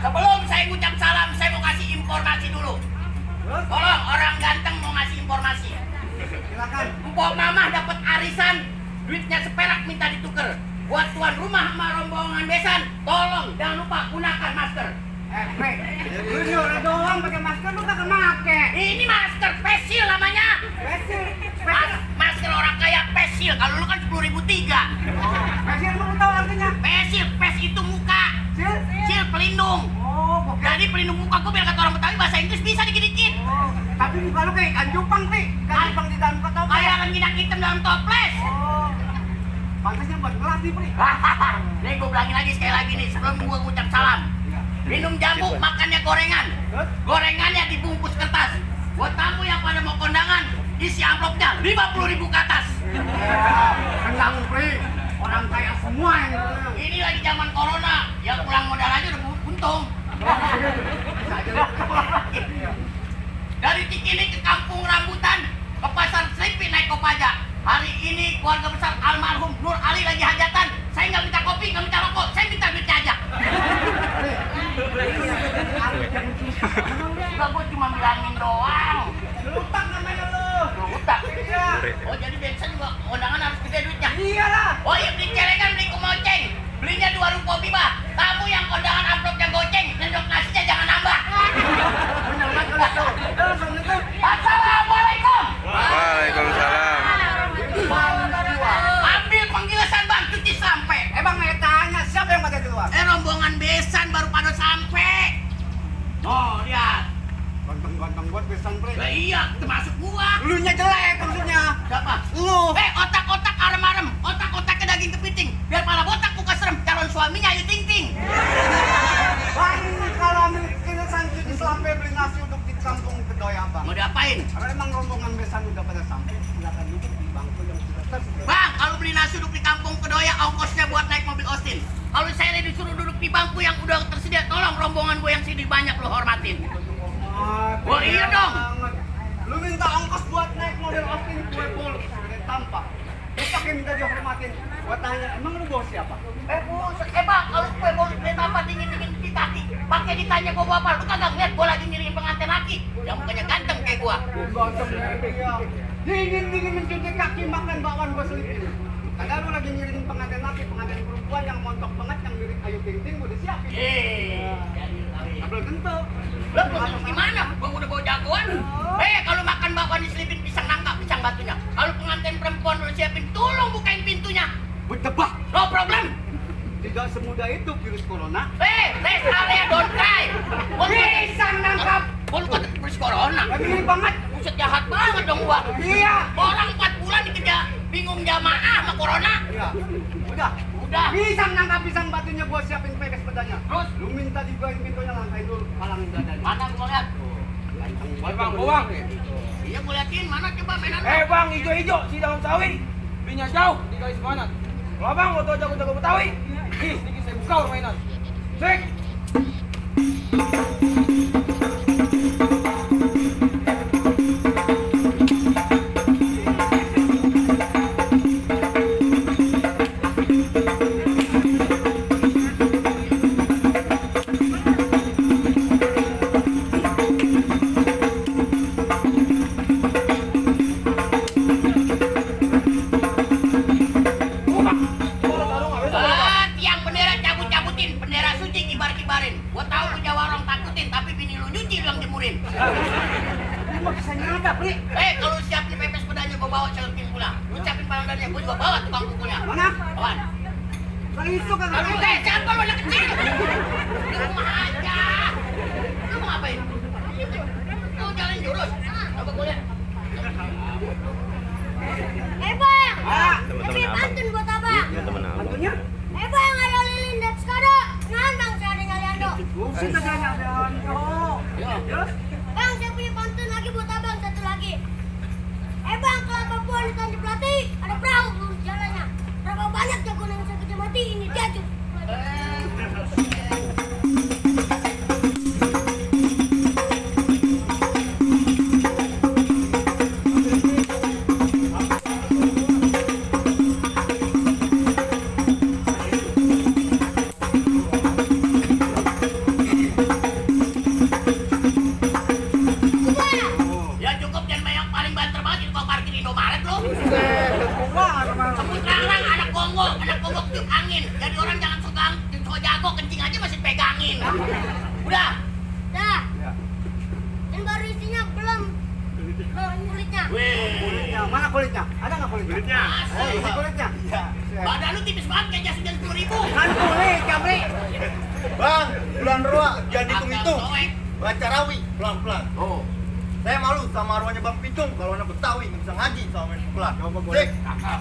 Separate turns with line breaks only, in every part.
Sebelum saya ucap salam, saya mau kasih informasi dulu. Tolong, orang ganteng mau ngasih informasi.
Silakan.
Mpok Mamah dapat arisan, duitnya seperak minta ditukar. Buat tuan rumah sama rombongan besan, tolong jangan lupa gunakan masker.
Lu nyuruh doang pakai masker, lu kagak make.
Ini masker pesil namanya.
Pesil.
Masker orang kaya pesil. Kalau lu kan 10.003.
Pesil lu tahu artinya?
Pesil, pes itu muka.
Sil?
Sil pelindung.
Oh, oke.
Jadi pelindung muka gue biar kata orang Betawi bahasa Inggris bisa dikit-dikit.
Oh, tapi muka lu kayak ikan cupang, Pi. Ikan cupang di dalam kotak.
Kayak rengginang hitam dalam toples.
Oh. Pantasnya buat ngelatih, Pri.
Nih gue bilangin lagi sekali lagi nih sebelum gue ucap salam. Minum jamu, makannya gorengan. Gorengannya dibungkus kertas. Buat tamu yang pada mau kondangan, isi amplopnya 50.000 ke atas.
Tenang, Pri. Orang kaya semua yang tenang.
Ini lagi zaman corona, yang pulang modal aja udah untung. Dari Cikini ke Kampung Rambutan, ke Pasar Selipi naik Kopaja. Hari ini keluarga besar almarhum Nur Ali lagi hajatan. Saya nggak minta kopi, nggak minta rokok, saya minta duitnya aja. Enggak, gue cuma bilangin doang.
Lutak namanya lu.
Lutak?
Iya.
Oh, jadi bensin juga kondangan harus gede duitnya?
Iyalah.
Oh iya, beli celengan, beli kumoceng. Belinya di warung kopi, Pak. Tamu yang kondangan amplopnya goceng, sendok nasinya jangan nambah.
Bener banget lu. Assalamualaikum.
Assalamualaikum.
Waalaikumsalam.
Ambil penggilasan, Bang, cuci sampai.
Emang saya tanya siapa yang pada keluar?
Rombongan besan baru pada sampai. Oh, lihat.
Ganteng-ganteng buat besan, Pri.
Lah iya, termasuk gua.
Lu nya jelek maksudnya.
Siapa?
Lu.
Otak-otak arem-arem. Otak-otaknya daging kepiting. Biar pala botak muka serem. Calon suaminya Ayu Ting Ting.
Bang, kalau ambil kirisan cuci sampai beli nasi uduk di kampung Kedoya, Bang.
Mau diapain?
Kalau emang rombongan besan udah pada sampai, silakan duduk di bangku yang sudah tersedia.
Bang, kalau beli nasi uduk di kampung Kedoya, ongkosnya buat naik mobil Austin. Kalau saya disuruh duduk di bangku yang udah tersedia, tolong rombongan gue yang sini banyak lo hormatin. Wah, iya dong.
Lu minta ongkos buat naik mobil Austin gue pul tampak. Lu pakai minta dihormatin. Gua tanya, emang lu bawa siapa?
Bang, kalau gue mau lihat apa dingin-dingin di kaki, pakai ditanya gue bawa apa? Lu kagak ngeliat gue lagi ngirim pengantin laki, yang mukanya ganteng kayak gue.
Ganteng ya. Dingin-dingin mencuci kaki makan bakwan gua selipin. Kadang lu lagi ngirim pengantin laki, pengantin perempuan yang montok banget, yang mirip Ayu Ting Ting gua disiapin. Belum tentu.
Lah, gimana? Gue udah bawa jagoan. Kalau makan bakwan diselipin pisang nangka, pisang batunya. Kalau pengantin perempuan udah siapin, tolong bukain pintunya.
Bertebak.
No problem.
Tidak semudah itu virus corona.
Rest area don't cry.
Pisang nangkap.
Lu kata virus corona.
Lagi mirip banget.
Buset, jahat banget dong gua.
Iya.
Orang 4 bulan dikejar bingung jamaah sama corona.
Iya. Udah.
Udah.
Pisang nangkap pisang batunya gua siapin pakai sepedanya.
Terus?
Lu minta dibukain pintunya, langkain dulu, halangin dadanya.
Mana gua lihat?
Bang, bawang.
Iya, gua liatin. Mana coba mainan?
Bang, hijau-hijau si daun sawi. Belinya jauh di garis mana? Kalau abang mau tau jago-jago Betawi, sedikit saya buka mainan. Cek.
Tiang bendera cabut-cabutin, bendera suci kibar-kibarin. Gua tahu lu Jawa orang takutin, tapi bini lu nyuci lu yang jemurin.
Lu mah bisa nyada, Pri.
Kalau lu siapin pepes pedanya gua bawa celupin pulang. Lu siapin pandangannya, gua juga bawa tukang pukulnya.
Mana?
Awan.
Kalau itu kagak
Lalu
ada.
siapa lu anak kecil? Di rumah aja. Lu mau ngapain? Lu jalan jurus. Coba gua lihat.
Bang,
Ah,
tapi pantun buat abang.
bantunya?
Bang, ada lilin dan skada. Nandang saya ada nyaliando.
Bukan kagak ada. Oh. Terus?
Bang, saya punya pantun lagi buat abang, satu lagi. Bang, kelapa buah di Tanjung Pelati, ada perahu lurus jalannya. Berapa banyak jagoan yang saya kerja mati, ini dia cuy.
kulitnya? Ada nggak kulitnya? Isi kulitnya?
Badan lu tipis banget kayak jas hujan 10.000.
Kan kulit, Jamri.
Bang, bulan Rua, jangan hitung-hitung.
Agak soek.
Baca rawi, pelan-pelan.
Oh,
Saya malu sama arwahnya Bang Pitung kalau anak Betawi nggak bisa ngaji sama main pelan.
Coba boleh.
Sik.
cakep.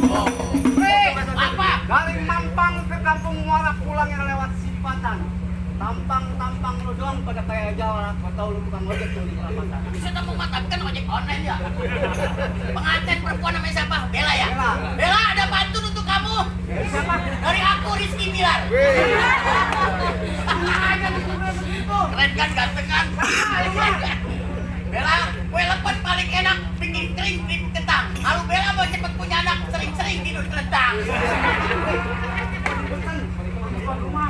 Oh, apa?
Dari Mampang ke Kampung Muara pulang yang lewat Sipatan. Tampang lu doang pada kayak Jawa. Kau tahu lu bukan ojek tuh di perapatan.
Bisa temu mata kan ojek online ya. Pengantin perempuan namanya siapa? Bella ya.
Bella.
Bella ada pantun untuk kamu.
Siapa?
Dari aku Rizky Bilar. Keren kan, ganteng kan? Bella, kue lepon paling enak bikin kering bikin kentang. Kalau Bella mau cepet punya anak, sering-sering tidur kelentang.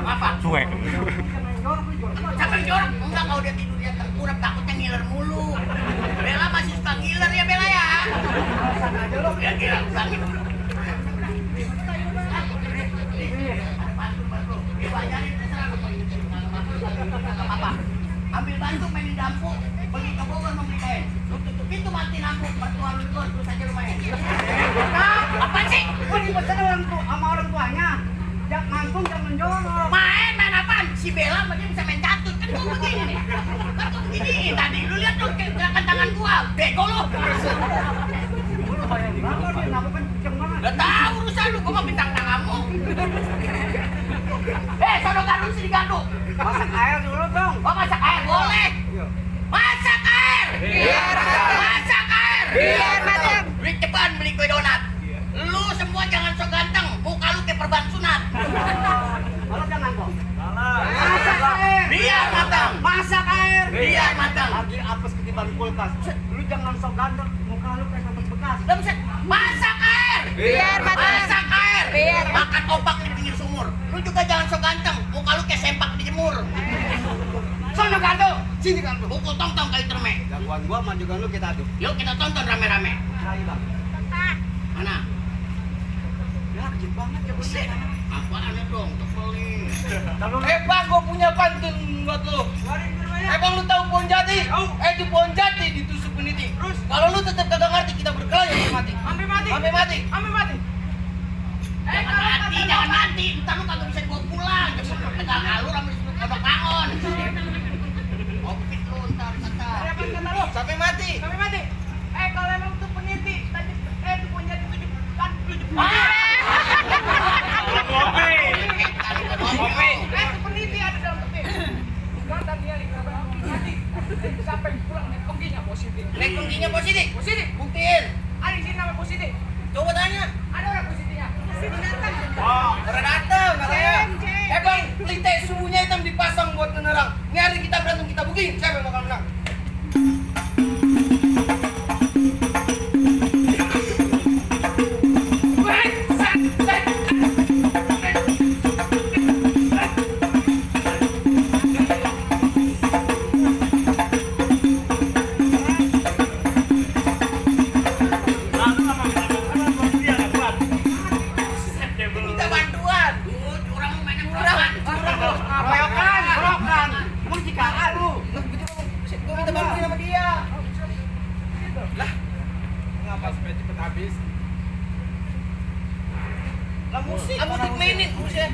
Apa?
Cuek.
Siapa yang jorok? Enggak, kalau dia tidur dia terkurap takutnya ngiler mulu. Bella masih suka ngiler ya Bella ya. Ya gila, ulangin dulu. Apa? Ambil bantu main di dampu, pergi ke Bogor membeli kain. Lu tutup pintu mati lampu, mertua lu keluar terus aja lumayan. Apa sih?
Kok dipesan sama orang tuanya? Jangan mantung, jangan jorok.
Main apaan? Si Bella sama dia bisa main catur. Kan gua begini nih. Kan gua begini tadi. Lu lihat dong gerakan tangan gua. Bego lu.
Kenapa kan kenceng banget?
Gak tahu urusan lu. Gua mau bintang tanganmu. Sono gandum sini gandum.
Masak air dulu dong.
Oh masak air boleh. Masak air. Masak air.
Biar matang.
Duit ceban beli kue donat. Lu semua jangan so ganteng. Muka lu kayak perban sunat.
Kalau jangan dong. Masak air.
Biar matang.
Masak air.
Biar matang.
Lagi apes ketiban kulkas. Lu jangan sok ganteng. Muka lu kayak sambal bekas.
Udah bisa. Masak air.
Biar matang.
Masak air.
Biar.
Makan opak di pinggir sumur. Lu juga jangan so ganteng. Muka lu kayak sempak dijemur. Sono gandum.
Sini kan lu.
Pukul tong-tong kali terme.
Jagoan gua sama juga lu kita adu.
Yuk kita tonton rame-rame.
Saya bang.
Mana?
Ya kecil banget ya bos.
Apaan ya dong? Tebel nih.
Bang, gue punya pantun buat lu. Bang, lu tahu pohon jati? Itu pohon jati ditusuk peniti. Terus kalau lu tetap kagak ngerti, kita berkelahi sampai mati. Sampai mati.
Jangan mati. Ntar lu kagak bisa dibawa pulang. Tegal alur sama disebut kodok bangun. Opit lu ntar kata.
Sampai mati.
Kalau emang tuh peniti, tadi itu punya tujuh kan tujuh.
Kopi.
Itu peniti ada dalam peti. Ganteng dia di kamar mati. Sampai pulang naik kongkinya positif.
Naik kongkinya positif. Buktiin.
Ada di sini nama positif.
Coba tanya.
Ada orang positifnya.
Orang datang katanya. Bang, pelite sumbunya hitam dipasang buat menerang. Ini hari kita berantem, kita booking. Siapa yang bakal menang?
Minta bantuan. Orang mau main yang
Royokan. Emang jika lu.
Gue minta bantuin sama dia. Lah, ngapa supaya cepet habis? Lah musik mainin musik.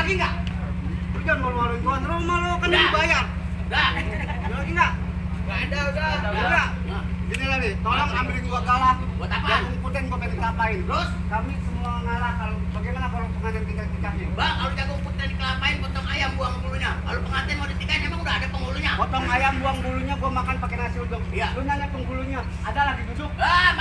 lagi nggak? Lu jangan malu-maluin tuan rumah lo kan
Udah.
dibayar.
Dah.
Ada lagi nggak?
Nggak ada, udah.
Udah. Gini lagi, tolong ambilin gua galah.
Buat apa?
Yang umputin gua pengen ngapain.
Terus?
Kami semua ngalah kalau bagaimana kalau pengantin tinggal dikasih.
Bang, kalau jagung putih dikelapain, potong ayam, buang bulunya. Kalau pengantin mau ditikahin, emang udah ada penghulunya.
Potong ayam buang bulunya gua makan pakai nasi uduk.
Iya.
Lu nanya penghulunya, ada lagi duduk.
Ah,